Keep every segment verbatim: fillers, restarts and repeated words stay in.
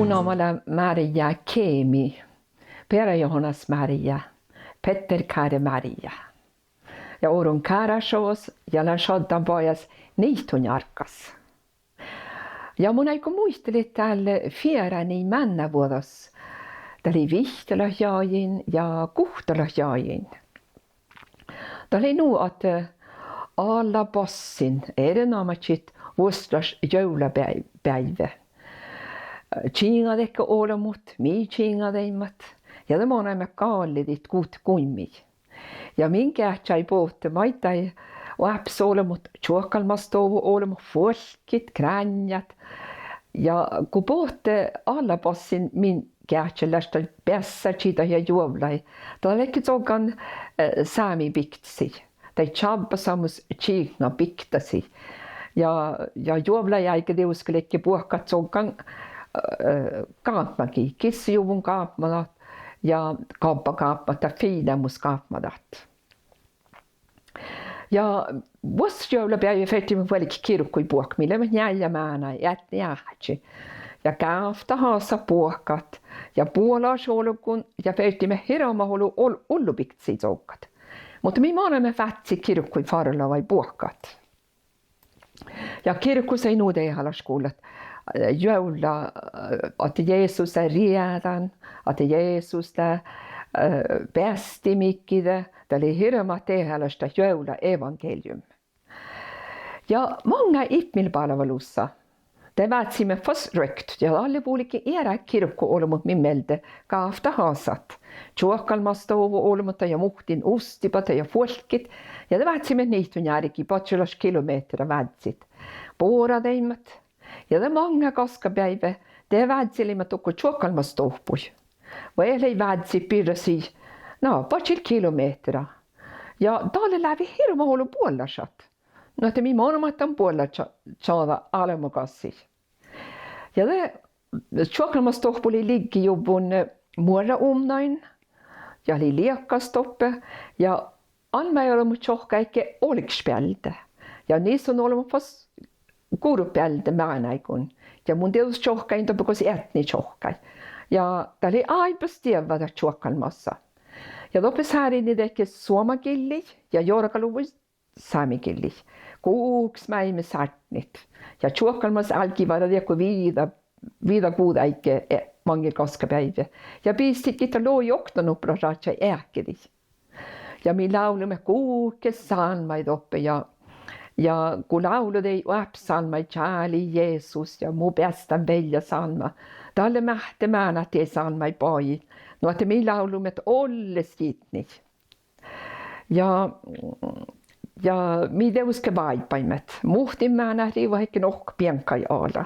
Mu namma lea Márjá Kemi, Beara Johanas Márjá, Petter Káre Márjá. Ja orun Kárášjogas ja lean šaddan bajás Niitunjárggas. Ja mun áiggun muitalit dál fierániid mánnávuođas. Dat lei vihttalogi jagiin ja guhtalogi jagiin. Dat lei nu ahte, eh, ala bassiin erenoamážit vuosttaš juovlabeaivve. Čiŋadedje olbmot, mii čiŋadeimmet, ja de manaimet gálledit guhtet guimmiid. Ja min geahčai bohte maiddái oahpes olbmot, čuohkalmmastobu olbmot, fuolkkit, gránnját. Ja go bohte ala bassiin min geahčai leaš daid beassážiid ja juovllaid, dat ledje coggan, eh, sámi biktasiid, daid čábbásamus čiŋabiktasii. Ja, ja juovllajáigge dieđusge ledje buohkat coggan, eh, gápmagiid, gissajuvvon gápmadat ja gabbagápmadat, fiinámus gápmadat. Ja vuosttaš juovlabeaivve fertiimet vuolgit girkui buohkat, mii leimmet njeallje mánáid, eadni áhči. Ja gávtahasat buohkat ja buolaš olgun ja fertiimet hirbmat olu ol-, ullubiktasii coggat. Muhto mii manaimet vázziid girkui farllavai buohkat. Ja girkus lei nu dehálaš gullat, eh, juovlla, eh, ahte Jesus lea riegádan, ahte Jesus lea, eh, beasti mikkide, dat lei hirbmat dehálaš dat juovlaevangelium. Ja maŋŋá Ipmil bálvalusa de vácciimet fas ruoktot ja dalle vulge eará girkoolbmot min mielde, gávtahasat, čuohkalmmastobu olbmot ja muhtin ustibata ja fuolkkit. Ja de vácciimet Niitunjárgii badjelaš kilomehtera vázzit, boradeimmet. Ja de maŋŋá gaskabeaivve de vázziliimet dohko čuohkalmmastohpui. Vai lei vázzit birrasii, na, badjel kilomehtera. Ja dalle lávii hirbmat olu buollašat. Nu ahte mii manaimet dan buollača-, čađa álbmogassii. Ja de čuohkalmmastohpu lei liggejuvvon, eh, muorraumnain ja lei liekkas doppe. Ja almmáiolbmot čohkkájedje olgeš bealde. Ja nissonolbmot fas gurut bealde mánáiguin. Ja mun dieđus čohkkájin doppe gos eadni čohkkái. Ja dat lei áibbas dievva dat čuohkalmmasa. Ja doppe sáridnidedje suomagillii ja jorgaluvvui sámegillii. Guhkes máilmmi sátnit. Ja čuohkalmmas álggii várra dego viđa, viđa guđa áigge, eh, maŋŋil gaskabeaivve. Ja bistitge dat logi oktanuppelogi ráhkadit eahkedii. Ja mii lávlluimet guhkes sálmmaid doppe ja, ja go lávlodedje oahpes sálmmaid, Čálii Jesus ja Mu beastán vealle sálmma, dalle máhtte mánát dieid sálmmaid bajit. Nu ahte mii lávlluimet olles jitnii. Ja, ja mii dieđusge váibbaimet. Muhtin mánát rivvahedje nohkka bienkaid ala.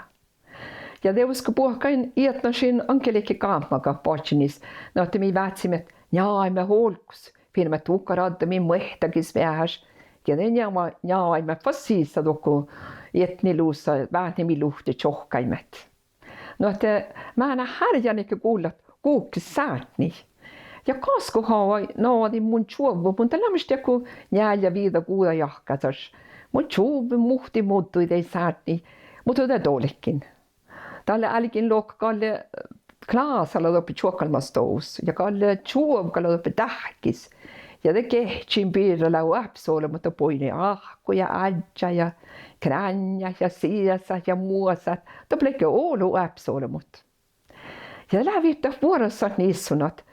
Ja dieđusge buohkain eatnašiin aŋkke ledje gápmagat badjenis. Nu ahte mii vácciimet njaimmet olggos, fiinnamet duhkáradda min muohtagis veaháš. Ja de nja-, njaimmet fas sisa dohko eadni lusa, vátnemiid luhtte čohkkáimet. Nu ahte mánát hárjánedje gullat guhkes sátnii. Ja gaskkohavai nagadin mun čuovvut, mun dan leamaš dego njeallje, viđa guđa jahkásaš. Mun čuovvun muhtin muddui daid sátnii, muhto de dolgen. Dalle álgen lohkat galle, eh, klásala doppe čuohkalmmastovus ja galle čuovgala doppe dáhkis. Ja de geahččain birra lea oahpes olbmot doppe, oidne áhkku ja áddjá ja gránnját ja siesat ja muosat. Doppe ledje olu oahpes olbmot. Ja de lávejit dat vuorasat nissonat.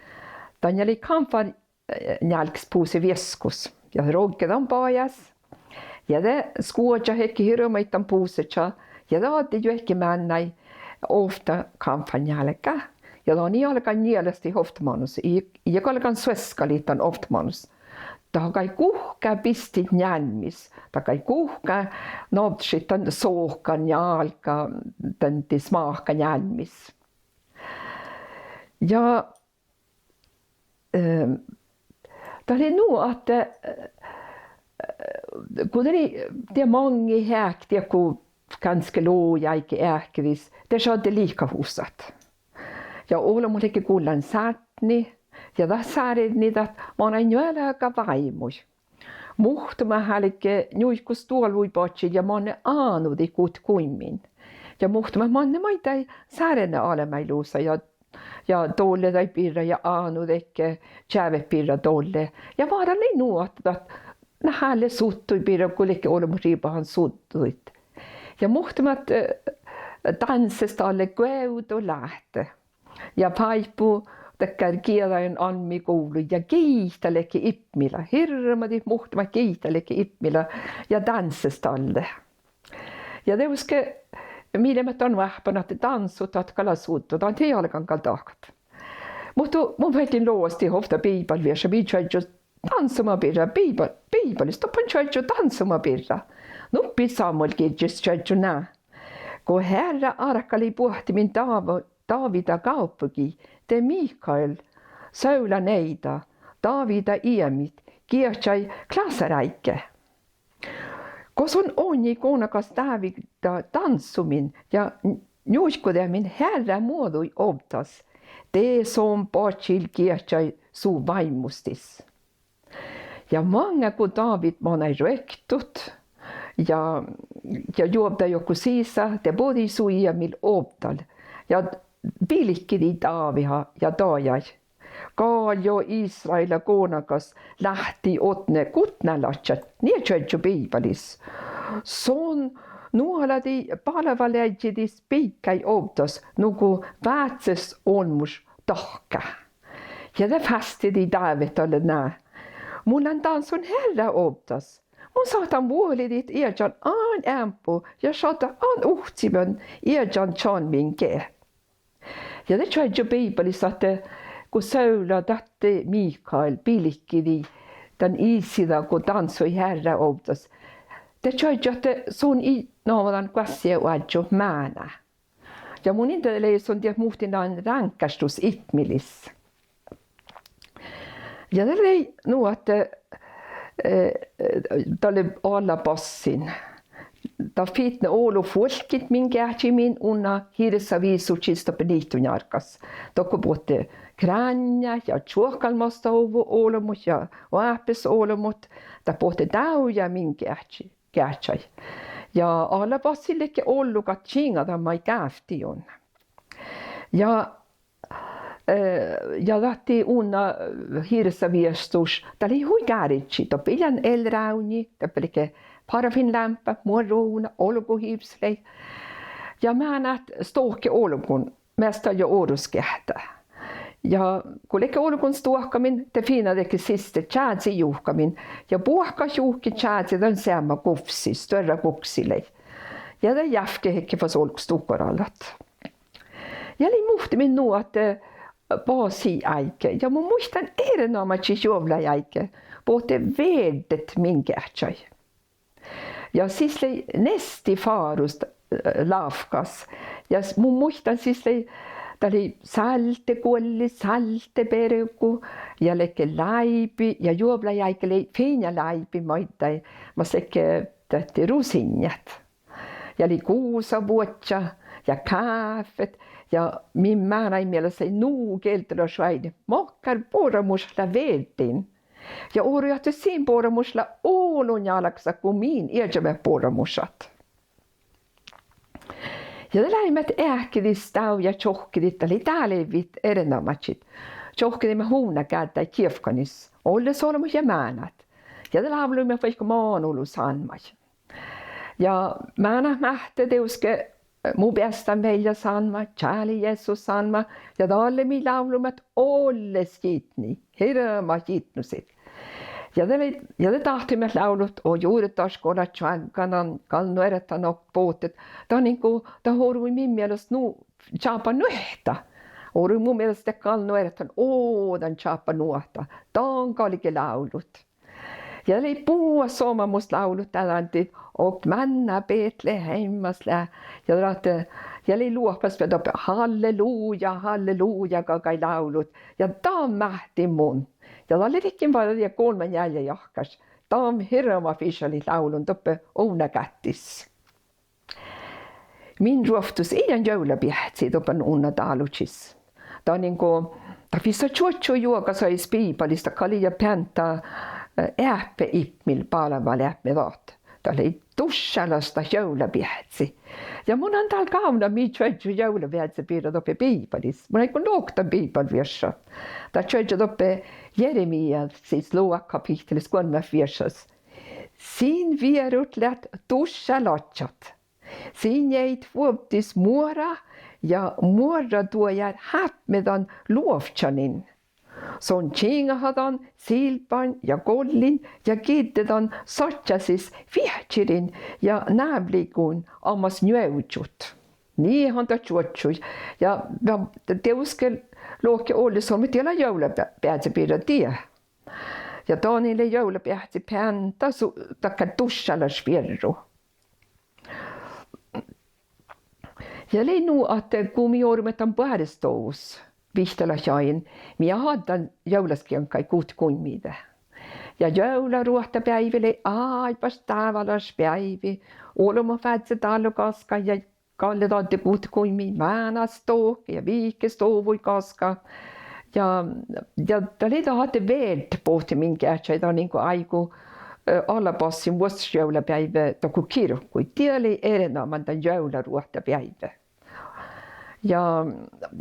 Dainna lei kámffarnjálgis buset vieskus ja rogge dan bajás. Ja de skuožahedje hirbmat dan buseča. Ja de adde juohke mánnái ovtta kámffarnjálgá. Ja dan ii galgan njealastit ovtta mánus, ii, ii galgan suoskalit dan ovtta mánus. Dat galggai guhká bistit njálmmis, dat galggai guhká navddešit dan sohkan njálgá, dan dii smáhka njálmmis. Ja, eh, dat lei nu ahte, eh, go dat lei, die maŋŋit eahket, diekko gánske logi áigge eahkedis, de šadde lihkahusat. Ja olbmot ledje gullan sátni, ja dat sáridni dat manai njuolga váimui. Muhtumat álge njuikut stuolvui badjel ja manne ánudit guhtet guimmiin. Ja muhtumat manne maiddái sárdnealbmáid lusa ja, ja dolle daid birra ja ánnu dego čeavret birra dolle. Ja várra lei nu ahte dat, na, hálle suttuid birra go ledje olbmot ribahan suttuid. Ja muhtumat, eh, dánsestalle guovdu láhtte. Ja fáibbu dakkár gieđain almmi guvlui ja giitalehke Ipmila, hirbmadit muhtumat giitalehke Ipmila ja dánsestalle. Ja dieđusge mii leimmet dan oahppan ahte dánsut dat gal lea suddu, dan ii galgan gal dahkat. Muhto mun ferten logastit ovtta biibalvieža mii čuožžu dánsama birra, Biibal-, Biibalis doppe čuožžu dánsama birra. Nuppi Sámuelgirjjis čuožžu ná: Go Hearrá árka lei buohtimin Dáv-, Dávida gávpogii, de Mikael, Saula nieida, Dávida eamit, geahčai klásáráigge. Go son oinnii gonagas Dávida dánsumin ja njuikkodeamen Hearrá muođuid ovddas, de son badjel geahčai su váimmustis. Ja maŋŋá go Dávid manai ruoktot ja, ja juovdai dohko sisa, de bođii su eamil ovdal ja bilkidii Dáviha ja dajai: Gal jo Israela gonagas láhttii odne gudnálaččat, nie čuožžu Biibalis. Son nuoladii bálvadeaddjidis biiggáid ovddas nugo vácces olmmoš dahká. Ja de vástidii Dávid dalle ná: Mun lean dánsun Hearrá ovddas. Mun sáhtán vuoldit iežan ain eambbo ja šaddat ain uhcimin iežan čalmmiin ge. Ja de čuožžu Biibalis ahte go Saula, dat Mikael, bilkidii dan isida go dánsui Hearrá ovddas, de čuožžu ahte son ii nagodan goasseoažžut máná. Ja mun in dieđe, lei son diet muhtin dan ráŋggáštus Ipmilis. Ja dat lei nu ahte, eh, dalle Alla bassin, dat fitne olu fuolkkit min geahčai min unna hirsavissudis doppe Nihtonjárggas. Dohko bohte gránnját ja čuohkalmastahuvvo olbmot ja oahpes olbmot, dat bohte dávjá min geahčai, geahčai. Ja Alla bassin ledje ollu gal čiŋadan maid gávtti. Ja, eh, ja dat dii unna, eh, hirsavissudis, dat lei hui gárži, doppe ii lean elrávdnji, doppe ledje parafinlámpá, muorruuvdna, olgohivsset lei. Ja mánát stohke olgun measta ja orrusgeahčai. Ja go ledje olgun stoahkamin, de fiinna dego siste čázi juhkamin ja buohkat juhke čázi dan seamma guvssi, stuorra guvssi lei. Ja de jávkehedje fas olggos duhko alde. Ja lei muhtumin nu ahte, eh, basii áigge ja mun muittán erenoamážit juovllaáigge bohte verddet min geahčai. Ja sis lei nesti fárus, eh, lávkkas. Ja s-, mun muittán sis lei, dat lei sálteguolli, sáltebergu ja ledje láibi ja juovllaáigge lei fiinna láibi maiddái, mas ledje dat rusiinat. Ja lei gusavuodjat ja káfet ja min mánáide mielas lei nu gielddolaš oaidnit makkár boramušat lea verddiin. Ja orui ahte sin boramušat lea olu njálggasat go min iežamet boramušat. Ja de leimmet eahkedis dávjá čohkkedit, dat lei dálvit erenoamážit. Čohkkedeimet uvdnagáddáid gievkkanis, olles olbmot ja mánát. Ja de lávlluimet vaikko mánulusániid. Ja mánát máhtte dieđusge Mu beastán veaháš sániid, Čáli Jesus sániid, ja dalle mii lávlluimet olles jitnji, hirbmat jitnosiid. Ja de lei, ja de dáhtiimet lávlut: O jurdaš go leat čoaggan, gal nuortán okta bohtet. Danin go dat orui min mielas nu čába nuohta. Orui mu mielas dat gal nuortán, o, dan čába nuohta. Dan galge lávlut. Ja lei buot somá mus lávlut dán dáidda: Okta mánná Betlehemmas lea. Ja dat, ja lei loahpas vel doppe: Halleluja, halleluja, galggai lávlut. Ja dan máhttin mun. Ja dalle ledjen várra golbma njeallje jahkásaš. Dan hirbmat fihtalit lávlun doppe uvdnagáttis. Min ruovttus ii lean juovlabeahci doppe unna dálužis. Danin go dat vissa čuožžu juoga sajis Biibbalis, dat gal lei beanta, eh, eahppi Ipmil, bálvaleapmi dat. dat lei duššálaš dat juovlabeahci. Ja mun han dal gávdnan mii čuožžu juovlabeazi birra doppe Biibbalis. Mun áiggun oktan biibbalviešša. Dat čuožžu doppe Jeremias luoa kapihttalis goalmmát vieššas: Sin vierut leat duššálaččat. Sin jeit vuovddis muora ja muorraduojár hábmidan luovččanin. Son čiŋaha dan silbbain ja gollin ja gidde dan sadjásis viehčiriin ja návlliiguin amas njuovžut. Nie han dat čuožžui. Ja, ja dieđusge lohke olles son, mii dieđusge lea juovlabeazi birra die. Ja danin lei juovlabeahci bean dat su-, dakkár duššálaš vierru. Ja lei nu ahte go mii oruimet dan boares dovus, vihttalogi ain, mii addit juovlaskeaŋkkaid guhtet guimmiide. Ja juovlaruohttabeaivi lei áibbas dávválaš beaivi, olbmot vázze dállu gaskkaid ja gallet addit guhtet guimmiid, mánát stohkket ja vihke stuvvuid gaskka. Ja, ja dat lei dat ahte vealde bohte min geahčai danin go áiggu, eh, alabassiin vuosttaš juovlabeaivve dohko girkui. Die lei erenoamážit dan juovlaruohttabeaivve. Ja,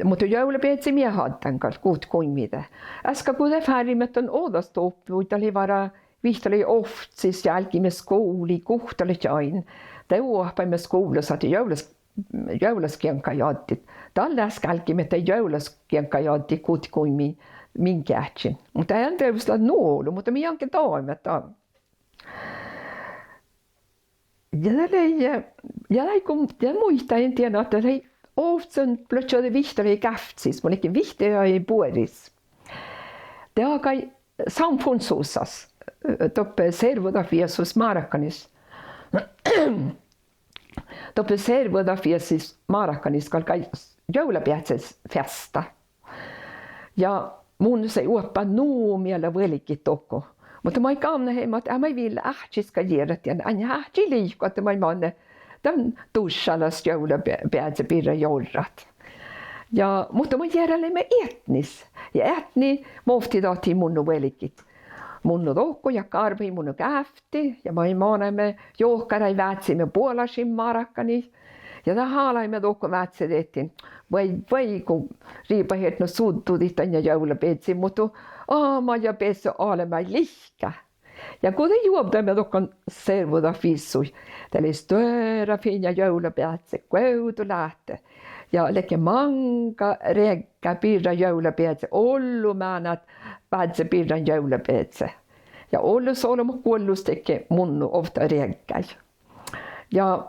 muhto juovlabeazi mii addit gal guhtet guimmiide. Easka go de fárriimet dan ođđa stohpui, dat lei várra, vihttalogi ovccis ja álggiimet skuvlii guhtalogi ain. De oahpaimet skuvllas ahte juovlas-, juovlaskeaŋkkaid addit. Dalle easka álggiimet de juovlaskeaŋkkaid addit guhtet guimmiid min geahččin. Muhto eai dieđusge leat nu olu, muhto mii aŋkke daimet dan. Ja dat lei, ja dat go, ja muittán dien ahte dat lei ovccinuppelot čuođi vihttalogi gávccis, mun ledjen vihttalogi boaris. De agai San Fonsusas, doppe servodatviessus Márkanis. Doppe servodatviessus Márkanis galggai juovlabeazi feasta. Ja mun sai oahppat nu miella vuolgit dohko. Muhto moai gávdnat eai mat, eai moai vilja áhčis gal jearrat dien, ainge áhči liiko ahte moai manne dan duššálaš juovlabe-, beazi birra jorrat. Ja, muhto moai jearraleimmet eatnis. Ja eatni movtti dat dii munno vuolgit. Munno dohko ja gárvvahii munno gávtti ja moai manaimet johkaráid, vácciimet buolašiin Márkanii. Ja de hálaime dohko váccedettiin. Vuoi, vuoi go ribat eatno suddudit dainna juovlabeazi, muhto amat ja beassá albmái lihkká. Ja go de juovdaimet dohko servodatviessui, de lei stuorra fiinna juovlabeazi, guovdu láhtte. Ja ledje máŋga reaggá birra juovlabeazi, ollu mánát vázze birra juovlabeazi. Ja ollu olbmot guollus ledje munno ovtta reaggái. Ja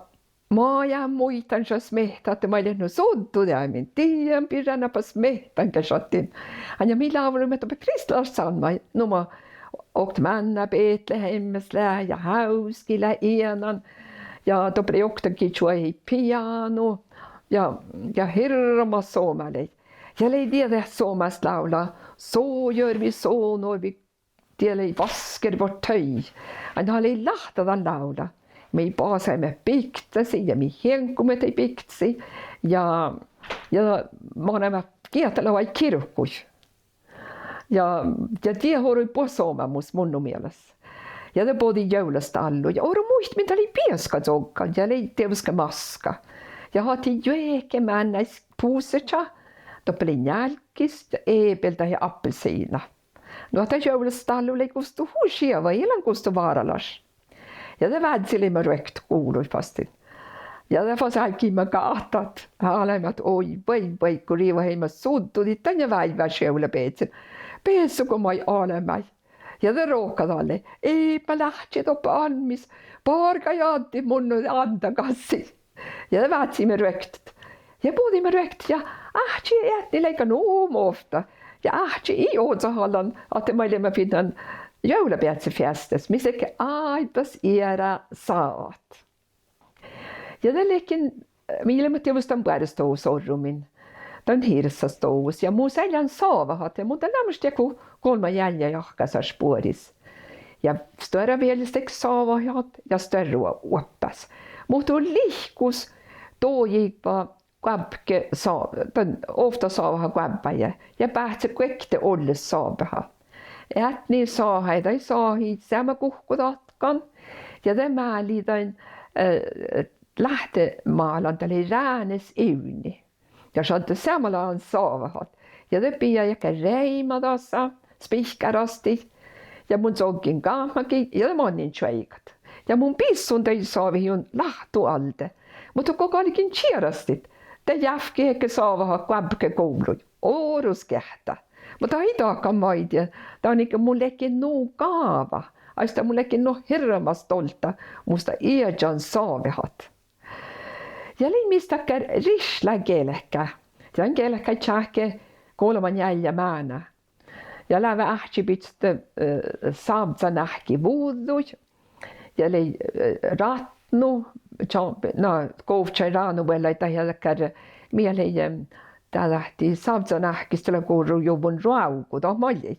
moai muittán šat smiehttat ahte moai leat nu suddudeamen, dien birra nai smiehttán ge šattin. Ainge mii lávluimet doppe kristtalaš sálmmaid, nu mo Okta mánná Betlehemis lea ja Hávski lea eanan. Ja doppe lei oktage čuojahit piano. Ja, ja hirbmat somá lei. Ja lei dieđe somás lávlla: So jörvi, so norvi, die lei Vasker vårt tøy. Ainge dat lei láhtta dan lávlla. Mii basaimet biktasii ja mii heaŋgguimet daid biktasii. Ja, ja manaimet geahččalit girkui. Ja, ja die orui buot somámus munno mielas. Ja de bođii juovlastállu ja orui muitán, dat lei beaska coggan ja lei dieđusge máska. Ja attii juohke mánnái puserča, doppe lei njálggis ja ebeldit ja appelsiina. Nu ahte juovlastállu lei gusto hui šieva, ii lean gusto váralaš. Ja de vázziliimet ruoktot guvlui fas. Ja de fas álggiimet gáhtat, háliimet: Oi, vuoi, vuoi, go rivaheimmet suddudit dainna váivváš juovlabeazi. Beasságo moai albmái? Ja de rohkadallii: Ii, ma láhkán doppe almmis bargagaddit munno áddagassii. Ja de vácciimet ruoktot. Ja bođiimet ruoktot ja áhčči eatni lei gal nu movtta. Ja áhčči ii ozahallan ahte moai leimmet fidnan juovlabeazi feasttes, mis ledje áibbas eará sávat. Ja de ledjen, mii leimmet dieđus dan boares dovus orrumin, dan hirsas dovus. Ja mun seain sávaha ahte mun dan leamaš dego golmma-ealljajahkásaš boaris. Ja stuorra vieljas ledje sávahat ja stuorra oappás. Muhto lihkus dojiiga goabge sa-, dan ovtta sávaha goabbáje ja báhce guokte olles sábeha. Eatni sahái daid sahii seamma guhkku datkan. Ja de málii dan, eh, láhtemálan, dat lei ránes ivdni. Ja šadde seamma lágan sávahat. Ja de bijai dakkár reima dasa, spihkárastit. Ja mun coggen gápmagiid ja de mannen čuoigat. Ja mun bissun daid sávehit láhttu alde. Muhto go galgen čierastit, de jávkehedje sávahat goabbege guvlui. Orus geahččá. Muhto ii dakkár maiddái, dan ahte mun ledjen nu gáva. Aista mun ledjen nu hirbmat stolta mus iežan sávahat. Ja lei mis dakkár rišlá gealgá. Dan gealgái čáhke golbma njeallje máná. Ja lávii áhčči bidjat, eh, sávzzanáhkki vuđđui. Ja lei, eh, rátnu, ča-, na, govččain ránu vuollái dat ja dakkár, mii lei, eh, dat dáhti sávzzanáhkis dat lea gorrujuvvon roavgu, dat maid lei.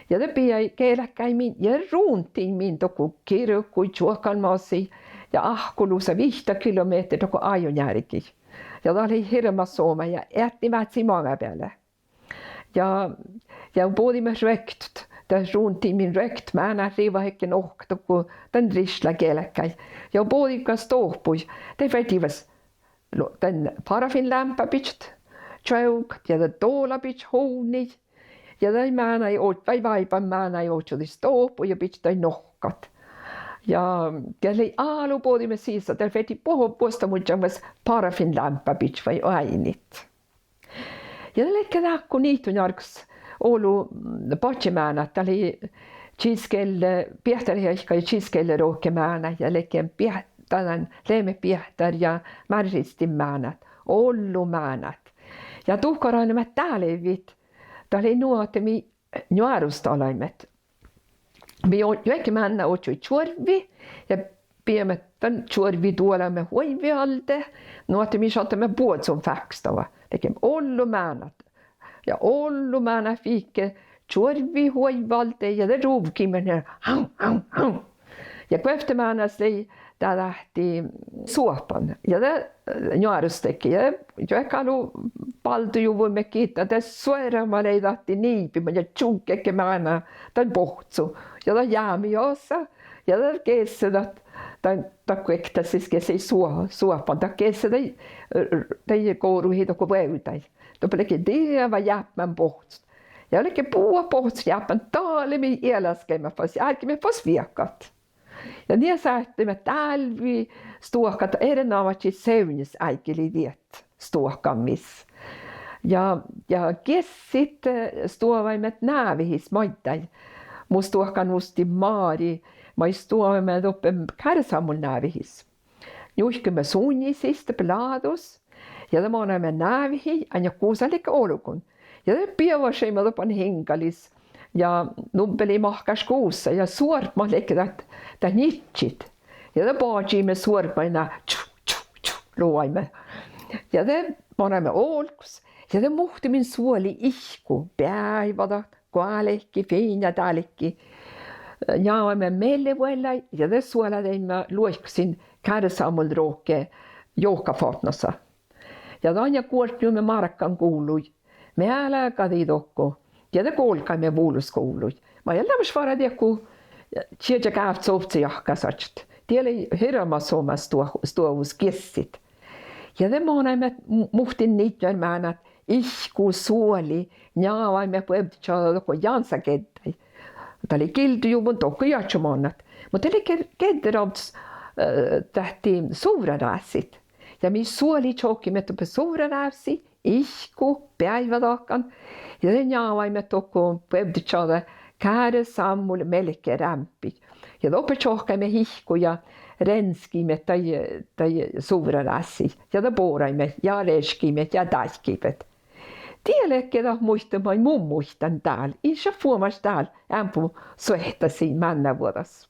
Ja de bijai gealgái min ja ruvddiin min dohko girkui, čuohkanmasii ja áhku lusa vihtta kilomehtera dohko ájunjárgii. Ja dat lei hirbmat somá ja eatni váccii maŋábeale. Ja, ja bođiimet ruoktot, dat ruvddiin min ruoktot, mánát rivahedje nohkkat dohko dan rišlá gealgái. Ja bođiimet stohpui, de fertii fas, no, dan parafinlámpá bidjat čuovgat ja dan dola bidjat uvdnii. Ja daid mánáid o-, vai váiban mánáid ožžodit stohpui ja bidjat daid nohkkat. Ja dat lei álo bođiimet sisa, dat fertii buot, buosttamužžan fas parafinlámpá bidjat vai oaidnit. Ja dat ledje dákko Nihtonjárggas olu, mm, badjemánát, dat lei čiskeellebiehtáriheaika ja čiskeellerohke mánát ja ledje bieh-, dat leat Lemet Biehtár ja Márristin mánát, ollu mánát. Ja duhkoradnemat dálvvit, dat lei nu ahte mii njoarustallaimet. Mii o-, juohke mánná ožžui čuorvvi ja bijemet dan čuorvvi duolbma huoivi alde, nu ahte mii šattaimet buođđun fáhkkestaga. Ledje ollu mánát. Ja ollu mánát fihke čuorvvi huoivi alde ja de ruvgiimet nie, hau, hau, hau. Ja guovttemánás lei dat dáhti suohpan. Ja de, eh, njoarustedje ja juohke álo baldujuvvoimet gitta, de suorama lei dat niibiman ja čuggejedje máná dan bohccu. Ja dat jámejasa, ja dat geasset dat, dat, dat guokte sis geasset suo-, suohpan, dat geasset daid, daid goruhit dohko vuovdái. Doppe ledje dievva jápmán bohccot. Ja ledje buot bohccot jápmán dál mii ealaskeimmet fas, álggiimet fas viehkat. Ja nie sáhtiimet dálvvi stoahkat erenoamážit sevdnjesáigge lei diet stoahkamis. Ja, ja geassit, eh, stoavaimet návehis maiddái. Mu stoahkanustit Mári, maid stoavaimet doppe Káresámmol návehis. Njuikame sunnji siste beláđus, ja de manaimet návehii, ainge gusa ledje olgun. Ja de beavašeimmet doppe hiŋggalis, ja nubbi lei mahkáš gusa, ja suorpmat ledje dat, dat njižžit. Ja de badjeime suorpmaid, ču, ču, ču, loaimet. Ja de manaimet olggos, ja de muhtimin suoli ihkku, beaivvadat, goalki, fiinna dálki. Njávaimet mielle vuollái, ja de suoladeimmet luoikkasin Káresámmol rohke johkafatnasa. Ja dainna guortnjuimet márkanguvlui, mealgádii dohko, ja de golgaimet vulos guvlui. Maid eai leamaš várra dego čieža gávcci ovcci jahkásaččat. Die lei hirbmat somá sto-, stoahus geassit. Ja de manaimet mu-, muhtin nidjarmánát ihkku suoli, njávaimet buovddeččađa dohko jánsá geaddái. Dat lei gildojuvvon dohko ieža mannat. Muhto de ledje geadderavddas, eh, dáhti suvrarássit. Ja mii suoli čohkkiimet doppe suvrarávssi, ihkku, beaivvadahkan. Ja de njávaimet dohko buovddeččađa Káresámmol mielkerámppii. Ja doppe čohkkáimet ihkku ja renskiimet daid, daid suvrarássi. Ja de boraimet ja reškiimet ja dáikkiimet. Die ledje dat muittut maid mun muittán dál. In šat fuomáš dál eambbo suohtasii mánnávuođas.